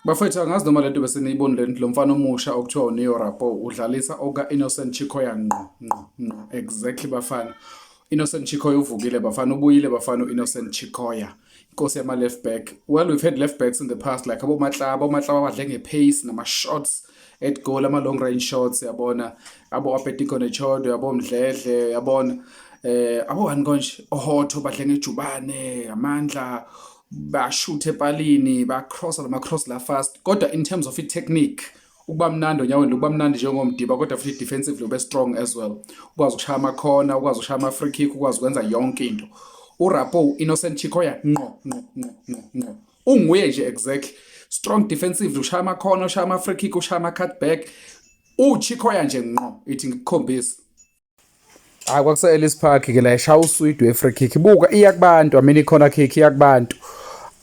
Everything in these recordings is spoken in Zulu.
Bafethu, angazi noma lento bese niyibonile lo mfana omusha okuthiwa uNeo Rapoo udlalisa oka-Innocent Chikoya ngqo ngqo ngqo, exactly bafana. Innocent Chikoya uvukile bafana, ubuyile bafana u-Innocent Chikoya, inkosi yama-left back. Well, we've had left backs in the past like aboMatlaba, oMatlaba badle nge-pace nama-shots at goal, ama-long range shots, yabona, abo Abednego Netshodo, yabo Mdledle, yabona, abo wani konje, oHotto badle ngejubane, amandla, bashuthe epalini, bacrossa lama cross la fast. Kodwa in terms of i-technique, ukuba mnandi onyaweni, ukuba mnandi njengomdiba, kodwa futhi defensively ube strong as well, ukwazi ukushaya amakhona, ukwazi ukushaya ama-free kick, ukwazi ukwenza yonke into. URapo Innocent Chikoya ngqo ngqo ngqo ngqo ngqo, unguye nje exactly, strong defensively, ushaya amakhona, ushaya ama-free kick, ushaya ama-cut back, uChikoya nje ngqo. Ithi ngikukhombisa. Hayi, kwakuse Ellis Park ke la, eshaya uswidi we-free kick. Buka, iya kubantu, I mean i-corner kick iya kubantu.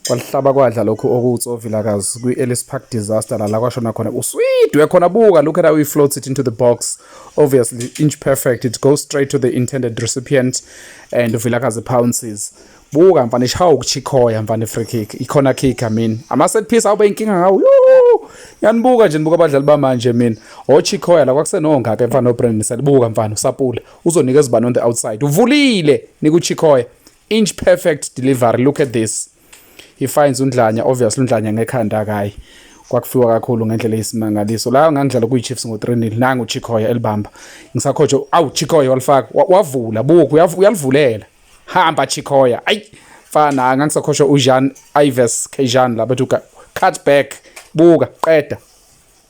Kwalihlaba kwadla lokhu okuwutso Vilakazi kwi-Ellis Park disaster la kwashona khona uswidi wekhona. Buka, look at how he floats it into the box. Obviously inch perfect, it goes straight to the intended recipient and Vilakazi pounces. Buka mfana, ishaya ukuchikoya mfana i-free kick, i-corner kick, I mean ama-set piece awube inkinga ngawo. Yo, yanibuka nje, nibuka abadlali bamanje mina ochikoya la kwakusenongaka mfana oBrandon Sel. Buka mfana, usapula uzonikeza ubani on the outside? Uvulile, nika uChikoya, inch perfect delivery. Look at this, he finds uNdlanya, obviously uNdlanya ngekhanda kayi kwakufiwa kakhulu ngendlela eyisimangaliso. La ngangidlala kuyi-Chiefs ngo-3-0. Nangu uChikoya elibamba, ngisakhoje awu Chikoya walifaka, wavula. Buka, uyalivulela, hamba Chikoya. Ayi fana, ngangisakhosha uJean Ives Kejan la bethu, cut back, buka, qeda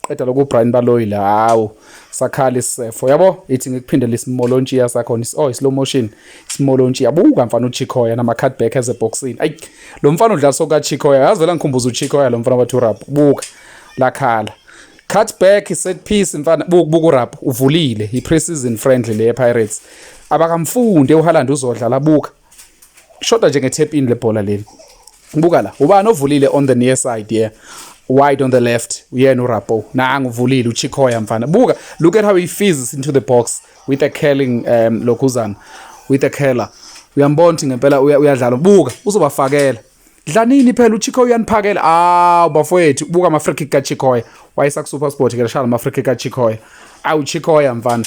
qeda lokhu uBrian Baloyi la. Hawu, sakhala isisefo, yabo. Ithi ngikuphindele isimolontshiya sakhona, oh, slow motion isimolontshiya. Buka mfana uChikoya nama cut back ezeboxini. Ayi, lo mfana udlala soka Chikoya, yazi vela ngikhumbuza uChikoya lo mfana wathi uRap. Buka lakhala, cut back, set piece mfana. Buka, buka uRap uvulile, i-pre-season friendly le Pirates, abakamfundi uHaaland uzodlala. Buka, shoda nje nge-tap in le bhola leli. Buka la, ubani ovulile on the near side here, wide on the left? Uyena uRapo, nangu uvulile uChikoya mfana. Buka, look at how he fizzes into the box with a curling lokhuzana, with a curler. Uyambona ukuthi ngempela uyadlala. Buka, uzobafakela dlanini phela uChikoya, uyaniphakela. Ah bafowethu, buka ama free kick kaChikoya, wayesa ku SuperSport ke shaya ama free kick kaChikoya. Awu Chikoya mfana,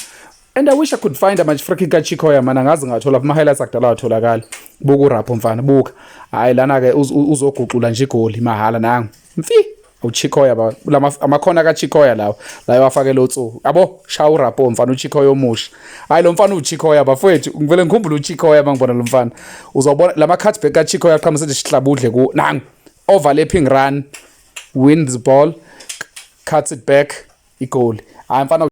and I wish I could find ama free kick kaChikoya mana, ngazi ngathola ama highlights akudala watholakala. Buka uRapo mfana, buka. Hayi, lana ke uzoguqula nje igoli mahala. Nangu mfi uChikoya ba, lama amakhona kaChikoya lawo la wafake lo tsu, yabo, shaya uRapo mfana, uChikoya omusha. Hayi, lo mfana uChikoya bafowethu, ngivele ngikhumbule uChikoya mangibona lo mfana. Uzobona lama cutback kaChikoya aqhamuka sethi sihlabudle ku nangu, overlapping run, wins the ball, cuts it back, igoli. Hayi mfana.